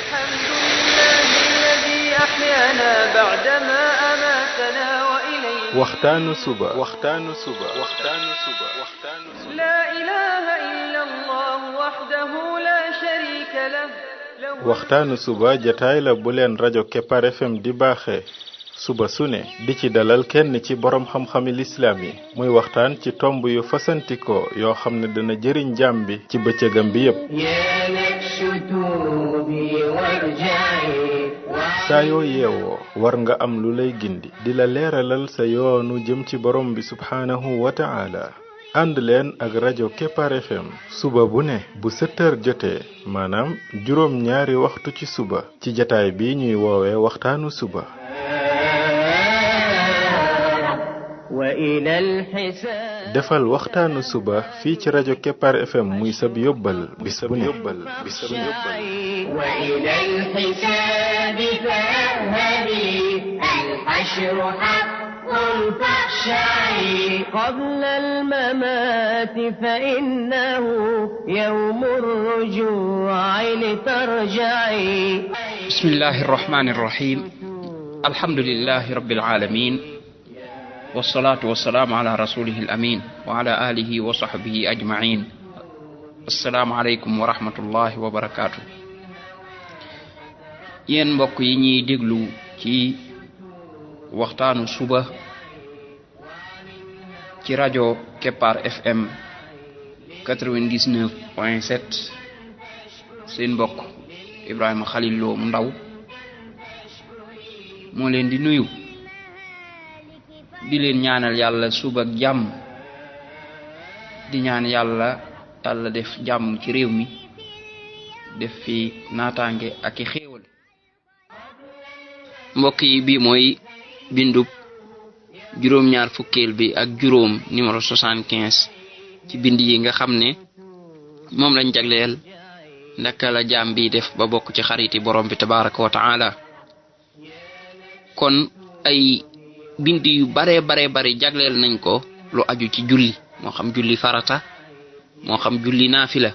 الحمد لله الذي أحيانا بعدما أماتنا وإليه waxtaanu suba لا إله إلا الله وحده لا شريك له waxtaanu suba jataay la bu leen rajo Kepar FM di baaxee suba su ne di ci dalal kenn ci borom xam-xami lislaam yi muy waxtaan ci tomb yu fasantikoo yoo xam ne dana jëriñ jaam bi ci bëccëgam bi yépp saa yoo yeewoo war nga am lu lay gindi di la leeralal sa yoonu jëm ci borom bi subhaanahu wa ta'ala ànd leen ak rajo Kepar FM suba bu ne bu 7h jotee maanaam juróom ñaari waxtu ci suba ci jataay bi ñuy woowee waxtaanu suba defal waxtaanu suba fii ci rajo Kepar FM muy sab yóbbal bis bu ne وإلى الحساب فاذهبي الحشر حق فاخشعي قبل الممات فإنه يوم الرجوع لترجعي بسم الله الرحمن الرحيم الحمد لله رب العالمين والصلاة والسلام على رسوله الأمين وعلى آله وصحبه أجمعين السلام عليكم ورحمة الله وبركاته yéen mbokk yi ñuy déglu ci waxtaanu suba ci rajo Kepar FM 99.7 seen mbokk Ibrahima Khalil Lo mu ndaw moo leen di nuyu di leen ñaanal yàlla suba ak jàmm di ñaan yàlla def jàmm ci réew mi def fi naataange ak i xéewal mbokk yi bii mooy bindub juróom-ñaar fukkeel bi ak juróom numéro 75 ci bind yi nga xam ne moom lañ jagleel ndaka la jaam bi def ba bokk ci xariti borom bi tabaraka wa taala kon ay bind yu bare jagleel nañ ko lu aju ci julli moo xam julli farata moo xam julli naafila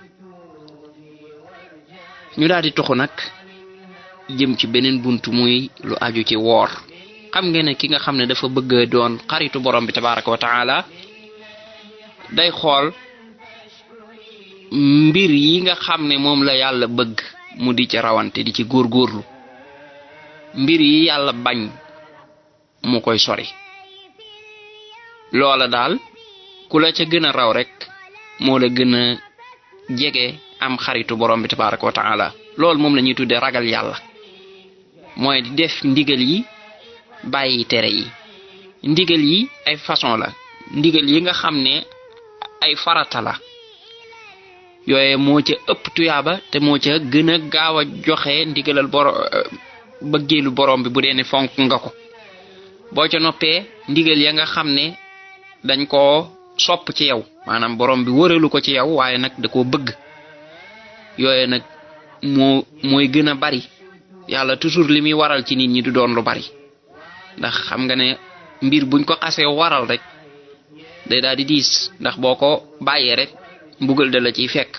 ñu daal di toxu nag jëm ci beneen buntu muy lu aju ci woor xam ngeen ne ki nga xam ne dafa bëgg doon xaritu borom bi tabaraka wa taala day xool mbir yi nga xam ne moom la yàlla bëgg mu di ci rawante di ci góorgóorlu mbir yi yàlla bañ mu koy sori loola daal ku la ca gën a raw rek moo la gën a jege am xaritu borom bi tabaraka wa taala loolu moom la ñuy tuddee ragal yàlla mooy di def ndigal yi bàyyi tere yi ndigal yi ay façon la ndigal yi nga xam ne ay farata la yooye moo ca ëpp tuyaaba te moo ca gën a gaaw a joxe ndigalal bëggeelu borom bi bu dee ne fonk nga ko boo ca noppee ndigal ya nga xam ne dañ koo sopp ci yow maanaam borom bi wëralu ko ci yow waaye nag da koo bëgg yooye nag mooy gën a bari yàlla toujours li muy waral ci nit ñi du doon lu bari ndax xam nga ne mbir buñ ko xasee waral rek day daal di diis ndax boo ko bàyyee rek mbugal da la ciy fekk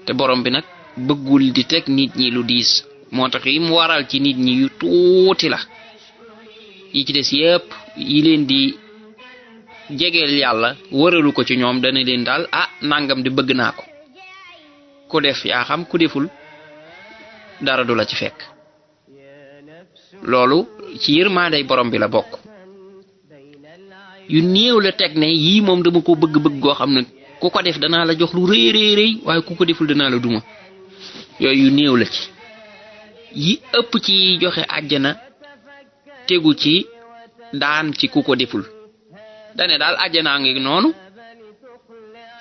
te borom bi nag bëggul di teg nit ñi lu diis moo tax yi mu waral ci nit ñi yu tuuti la yi ci des yépp yi leen di jegeel yàlla wëralu ko ci ñoom dana leen daal nangam di bëgg naa ko ku def yaa xam ku deful dara du la ci fekk loolu ci yërmaanday borom bi la bokk yu néew la teg ne yii moom dama ko bëgg goo xam ne ku ko def danaa la jox lu rëy waaye ku ko deful danaa la duma yooyu yu néew la ci yi ëpp ci joxe àjjana tegu ci daan ci ku ko deful dane daal àjjanaa ngi noonu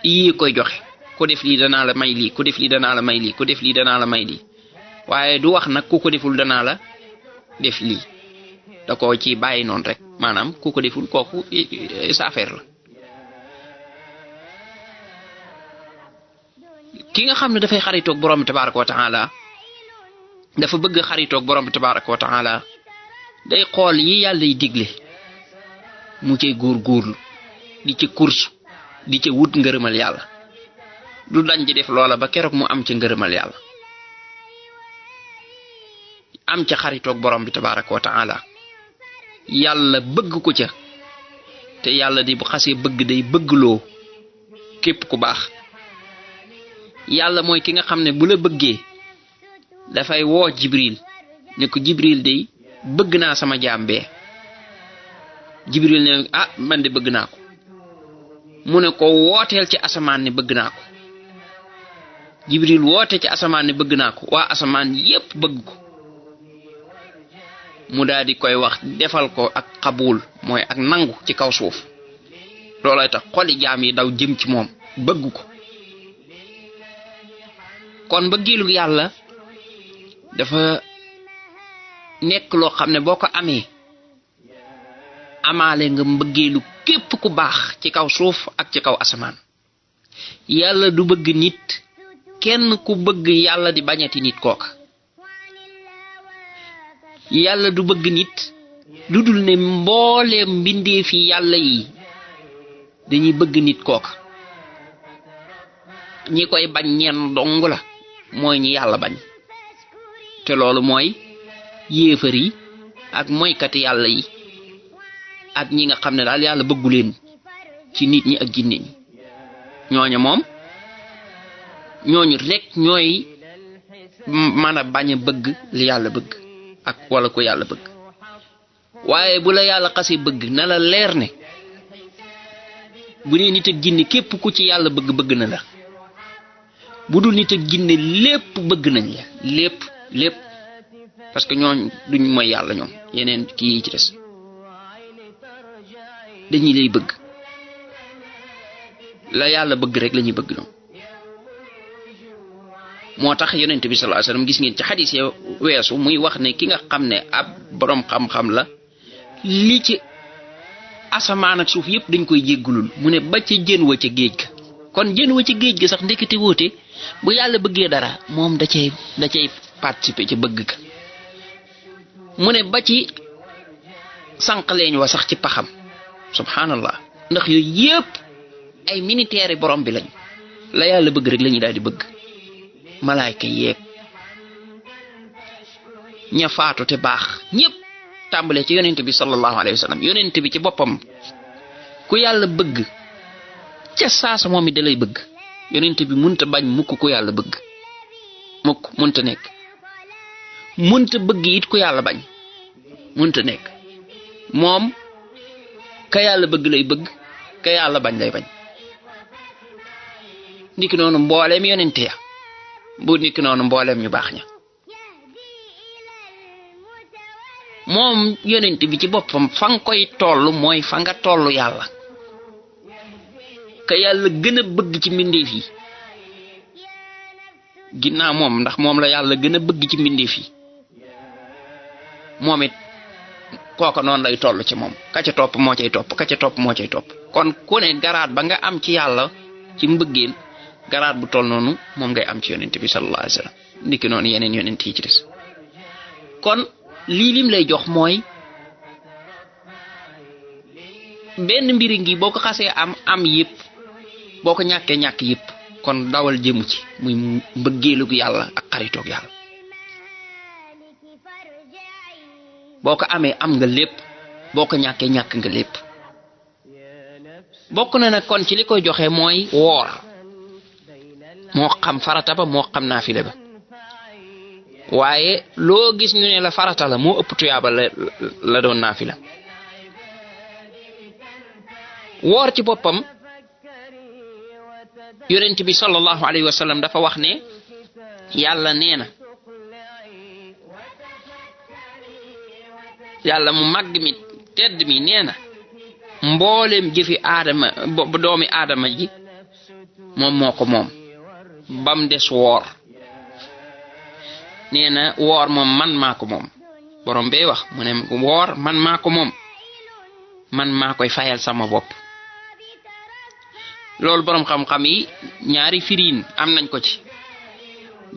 yii koy joxe ku def lii danaa la may lii ku def lii danaa la may lii ku def lii danaa la may lii waaye du wax nag ku ko deful danaa la def lii da ko ci bàyyi noonu rek maanaam ku ko deful kooku sa affaire la ki nga xam ne dafay xaritoog borom bi tabaraka wa taala dafa bëgg xaritoog borom bi tabaraka wa taala day xool yi yàlla yi digle mu cay góorgóorlu di ci course di ci wut ngërëmal yàlla du dañ di def loola ba keroog mu am ci ngërëmal yàlla am ca xaritoog borom bi tabaraka wa taala yàlla bëgg ko ca te yàlla di bu xasee bëgg day bëggloo képp ku baax yàlla mooy ki nga xam ne bu la bëggee dafay woo Jibril ne ko Jibril day bëgg naa sama jaam bee Jibril ne man de bëgg naa ko mu ne ko wooteel ci asamaan ne bëgg naa ko Jibril woote ci asamaan ne bëgg naa ko waa asamaan yépp bëgg ko mu daal di koy wax defal ko ak xabul mooy ak nangu ci kaw suuf loolay tax xoli jaam yi daw jëm ci moom bëgg ko kon mbëggeelu yàlla dafa nekk loo xam ne boo ko amee amaale nga mbëggeelu képp ku baax ci kaw suuf ak ci kaw asamaan yàlla du bëgg nit kenn ku bëgg yàlla di bañati nit kooka yàlla du bëgg nit lu dul ne mbooleem mbindeefi yàlla yi dañuy bëgg nit kooka ñi koy bañ ñenn dong la mooy ñi yàlla bañ te loolu mooy yéefar yi ak moykati yàlla yi ak ñi nga xam ne daal yàlla bëggu leen ci nit ñi ak jinne ñi ñooñu rek ñooy mën a bañ a bëgg li yàlla bëgg ak wala ko yàlla bëgg waaye bu la yàlla xasee bëgg na la leer ne bu dee nit ak jinne képp ku ci yàlla bëgg na la bu dul nit ak jinne lépp bëgg nañ la lépp parce que ñooñ duñ mooy yàlla ñoom yeneen kii yi ci des dañuy lay bëgg la yàlla bëgg rek lañuy bëgg ñoom moo tax yonent bi sallallahu alayhi wasallam gis ngeen ci xadis ya weesu muy wax ne ki nga xam ne ab borom xam-xam la li ci asamaan ak suuf yépp dañ koy jéggulul mu ne ba ca jën wa ca géej ga kon jën wa ca géej ga sax ndekete woote bu yàlla bëggee dara moom da cay participer ci bëgg ka mu ne ba ci sànqaleeñ wa sax ci paxam subhanallah ndax yooyu yépp ay militaire borom bi lañ la yàlla bëgg rek lañuy daal di bëgg malaayka yeeg ña faatu te baax ñépp tàmbalee ci yonent bi sallallahu alayhi wa sallam yonent bi ci boppam ku yàlla bëgg ca saasa moom it da lay bëgg yonent bi munta bañ mukk ku yàlla bëgg mukk munta nekk munta bëgg it ku yàlla bañ munta nekk moom ka yàlla bëgg lay bëgg ka yàlla bañ lay bañ ndiki noonu mbooleem yonente ya bu ndiki noonu mbooleem ñu baax ña moom yonente bi ci boppam fa nga koy toll mooy fa nga toll yàlla ka yàlla gën a bëgg ci mbindeef yi ginnaaw moom ndax moom la yàlla gën a bëgg ci mbindeef yi moom it kooka noonu lay toll ci moom ka ca topp moo cay topp ka ca topp moo cay topp kon ku ne garaat ba nga am ci yàlla ci mbëggeel garaat bu toll noonu moom ngay am ci yonent bi sallallahu alayhi wasallam ndiki noonu yeneen yonent yi ci des kon lii lim lay jox mooy benn mbiri ngi boo ko xasee am yépp boo ko ñàkkee ñàkk yépp kon dawal jëmu ci muy mbëggeelug yàlla ak xaritoog yàlla boo ko amee am nga lépp boo ko ñàkkee ñàkk nga lépp bokk na nag kon ci li koy joxe mooy woor moo xam farata ba moo xam naafile ba waaye loo gis ñu ne la farata la moo ëpp tuyaaba la doon naafila woor ci boppam yonent bi sallallahu alayhi wa sallam dafa wax ne yàlla nee na yàlla mu màgg mi tedd mi nee na mbooleem jëfi aadama doomi aadama ji moom moo ko moom bam des woor nee na woor moom man maa ko moom borom bee wax mu ne woor man maa ko moom man maa koy fayal sama bopp loolu borom xam-xam yi ñaari firiin am nañ ko ci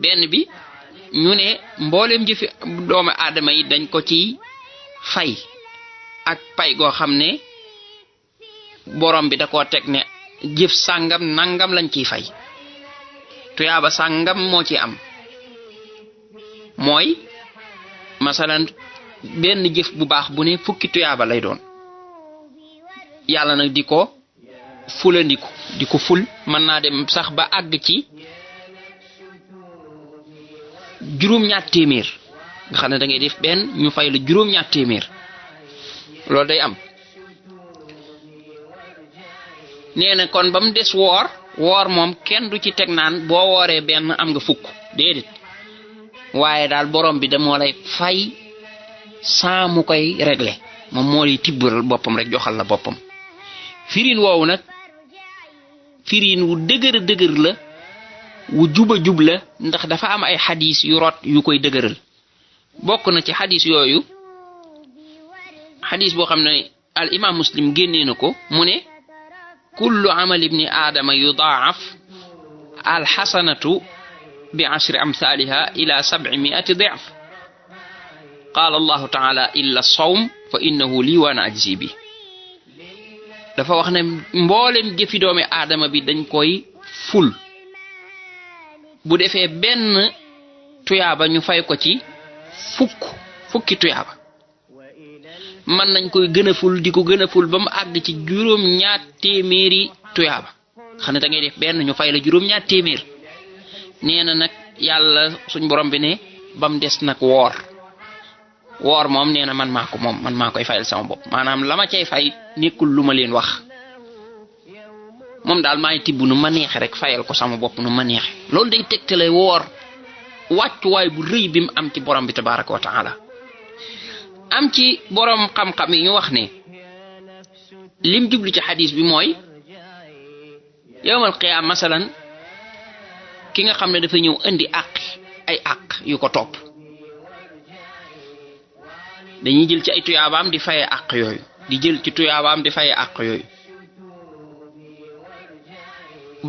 benn bi ñu ne mbooleem jëfi doomu aadama yi dañ ko ci fay ak pay goo xam ne borom bi da koo teg ne jëf sàngam nangam lañ ciy fay tuyaaba sàngam moo ci am mooy masalan benn jëf bu baax bu ne fukki tuyaaba lay doon yàlla nag di ko fulandiku di ko ful mën naa dem sax ba àgg ci juróom-ñaar téeméer nga xam ne da ngay def benn ñu fay la juróom-ñaar téeméer loolu day am nee na kon ba mu des woor moom kenn du ci teg naan boo wooree benn am nga fukk déedéet waaye daal borom bi da moo lay fay saa mu koy régler moom moo lay tibbal boppam rek joxal la boppam firin woowu nag firin wu dëgër la wu juba jub la ndax dafa am ay xadis yu rot yu koy dëgëral bokk na ci xadis yooyu xadis boo xam ne al imam muslim génnee na ko mu ne kullu amal ibni aadama yudaaf al xasanatu bi ashri amthaliha ila 700 dif qaala allahu taala illa sawm fa innahu lii wa ana ajzi bi dafa wax ne mboolem jëfi doomi aadama bi dañ koy ful bu defee benn tuyaaba ñu fay ko ci fukki tuyaaba man nañ koy gën a ful di ko gën a ful ba mu àgg ci juróom-ñaar téeméeri tuyaaba xam ne da ngay def benn ñu fay la juróom-ñaar téeméer nee na nag yàlla suñ borom bi ne ba mu des nag woor moom nee na man maa koy fayal sama bopp maanaam la ma cay fay nekkul lu ma leen wax moom daal maay tibb nu ma neexe rek fayal ko sama bopp nu ma neexe loolu day tegtale woor wàccuwaay bu rëy bi mu am ci borom bi tabaraka wa taala am ci borom xam-xam yi ñu wax ne lim jublu ci xadis bi mooy yowmal qiyaam masalan ki nga xam ne dafa ñëw indi ay àq yu ko topp dañuy jël ci ay tuyaabaam di faye àq yooyu di jël ci tuyaabaam di faye àq yooyu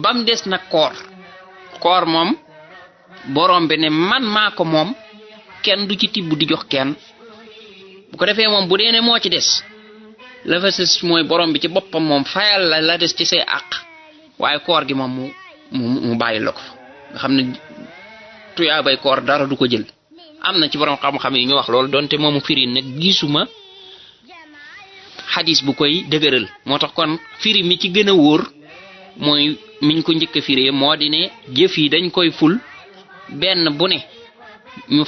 bam des nag koor moom borom bi ne man maa ko moom kenn du ci tibb di jox kenn bu ko defee moom bu dee ne moo ci des la fa sës mooy borom bi ci boppam moom fayal la des ci say àq waaye koor gi moom mu bàyyi la ko fa nga xam ne tuyaabay koor dara du ko jël am na ci borom xam-xam yi ñu wax loolu donte moomu firi nag gisuma xadis bu koy dëgëral moo tax kon firi mi ci gën a wóor mooy miñ ko njëkk a firee moo di ne jëf yi dañ koy ful benn bu ne ñu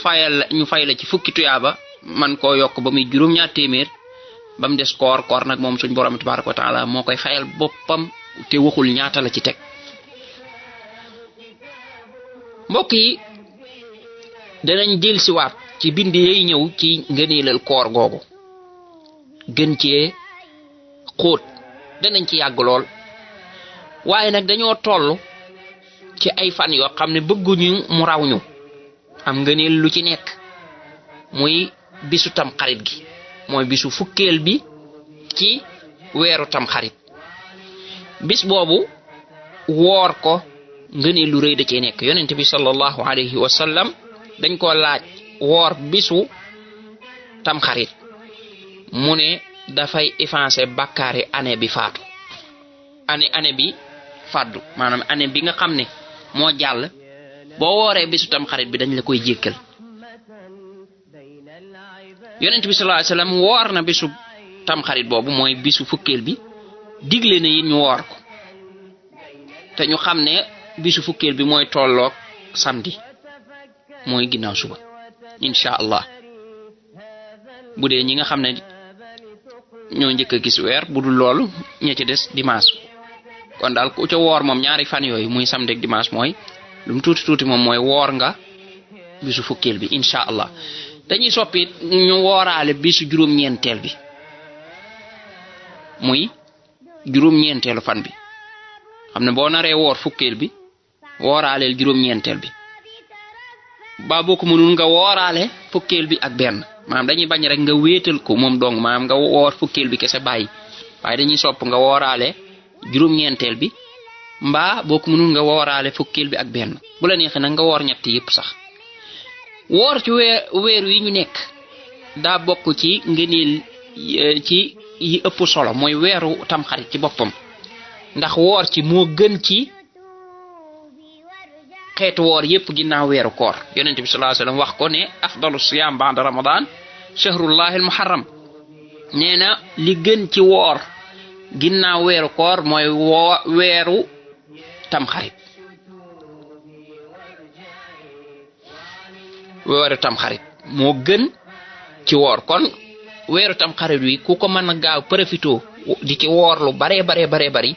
fay la ci fukki tuyaaba man koo yokk ba muy juróom-ñaar téeméer ba mu des koor nag moom suñ borom tabaraka wa taala moo koy fayal boppam te waxul ñaata la ci teg mbokk yi danañ jël siwaat ci bind yay ñëw ci ngëneelal koor googu gën cee xóot danañ ci yàgg lool waaye nag dañoo toll ci ay fan yoo xam ne bëgguñu mu raw ñu am ngëneel lu ci nekk muy bisu tam xarit gi mooy bisu fukkeel bi ci weeru tam xarit bis boobu woor ko ngëneel lu rëy da cee nekk yonent bi sallallahu alayhi wa sallam dañ ko laaj woor bisu tam xarit mu ne dafay effacer bàkkaari année bi faatu année bi fàddu maanaam année bi nga xam ne moo jàll boo wooree bisu tam xarit bi dañ la koy jéggal yonent bi sallallahu alayhi wasallam woor na bisu tam xarit boobu mooy bisu fukkeel bi digle na yi ñu woor ko te ñu xam ne bisu fukkeel bi mooy tolloog samedi mooy ginnaaw suba insha allah bu dee ñi nga xam ne ñoo njëkk a gis weer bu dul loolu ña ci des dimanche kon daal ku ca woor moom ñaari fan yooyu muy samedi ak dimanche mooy lu mu tuuti moom mooy woor nga bisu fukkeel bi insha allah dañuy soppi ñu wooraale bisu juróom-ñeenteel bi muy juróom-ñeenteelu fan bi xam ne boo naree woor fukkeel bi wooraaleel juróom-ñeenteel bi ba boo ko mënul nga wooraale fukkeel bi ak benn maanaam dañuy bañ rek nga wéetal ko moom dong maanaam nga woor fukkeel bi kese bàyyi waaye dañuy sopp nga wooraale juróom-ñeenteel bi mbaa boo ko mënul nga wooraale fukkeel bi ak benn bu la neexee nag nga woor ñett yépp sax woor ci weer wi ñu nekk daa bokk ci ngëneel ci yi ëpp solo mooy weeru tamxarit ci boppam ndax woor ci moo gën ci xeetu woor yépp ginnaaw weeru koor yonente bi sallallahu alayhi wasallam wax ko ne afdalu siyam ba'da ramadan shahrullahil muharram nee na li gën ci woor ginnaaw weeru koor mooy weeru tamxarit moo gën ci woor kon weeru tamxarit wi ku ko mën a gaaw profito di ci woor lu bare bari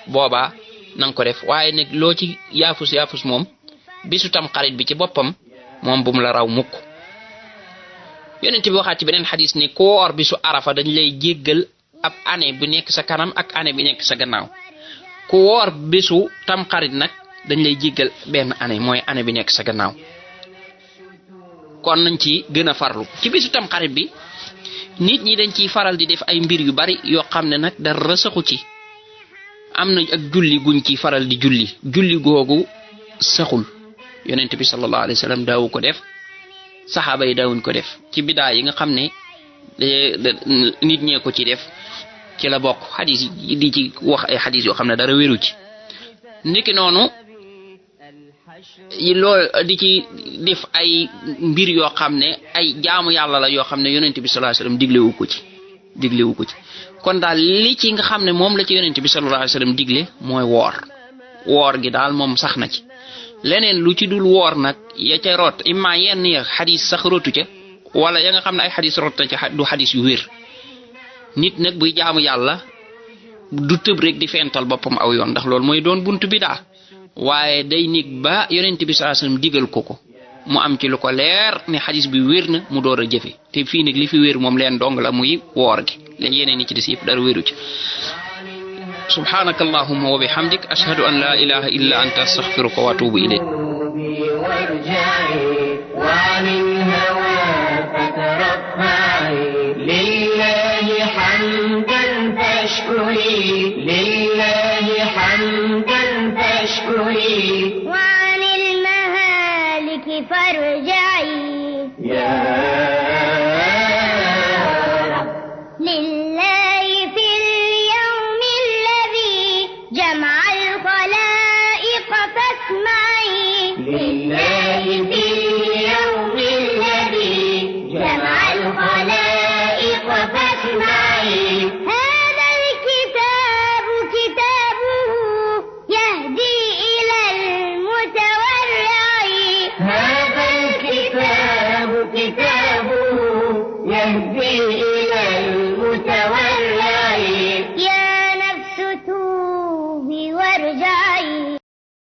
booba nang ko def waaye nag loo ci yaafus moom bisu tamxarit bi ci boppam moom bu mu la raw mukk yonent bi waxaat ci beneen xadis ne ku woor bisu arafa dañ lay jéggal ab année bu nekk sa kanam ak année bi nekk sa gannaaw ku woor bisu tamxarit nag dañ lay jéggal benn année mooy année bi nekk sa gannaaw kon nañ ci gën a farlu ci bisu tamxarit bi nit ñi dañ ciy faral di def ay mbir yu bari yoo xam ne nag dara saxu ci am na ak julli guñ ci faral di julli googu saxul yonent bi sallallahu alayhi wasallam daawu ko def saxaaba yi daawuñ ko def ci bidaa yi nga xam ne nit ñee ko ci def ci la bokk xadis yi di ci wax ay xadis yoo xam ne dara wéru ci niki noonu loolu di ci def ay mbir yoo xam ne ay jaamu yàlla la yoo xam ne yonent bi sallallahu alayhi wasallam diglewu ko ci kon daal li ci nga xam ne moom la ci yonent bi sallallahu alayhi wasallam digle mooy woor gi daal moom sax na ci leneen lu ci dul woor nag ya ca root imma yenn ya xadis sax rotu ca wala ya nga xam ne ay xadis rot ca du xadis yu wér nit nag buy jaamu yàlla du tëb rek di fental boppam aw yoon ndax loolu mooy doon buntu bidaa waaye day nekk ba yonent bi sallallahu alayhi wasallam digal ko mu am ci lu ko leer ne xadis bi wér na mu door a jëfe te fii nag li fi wér moom leen dong la muy woor gi leen yeneen ni ci des yëpp dara wéru ci subhanaka allahumma wa bihamdik ashhadu an la ilaha illa anta astaghfiruka wa atubu ilayk وعن المهالك فارجعي يا رب لله في اليوم الذي جمع الخلائق فاسمعي لله في اليوم الذي جمع الخلائق فاسمعي هذا الكتاب كتابه يهدي إلى المتورع هذا الكتاب كتابه يهدي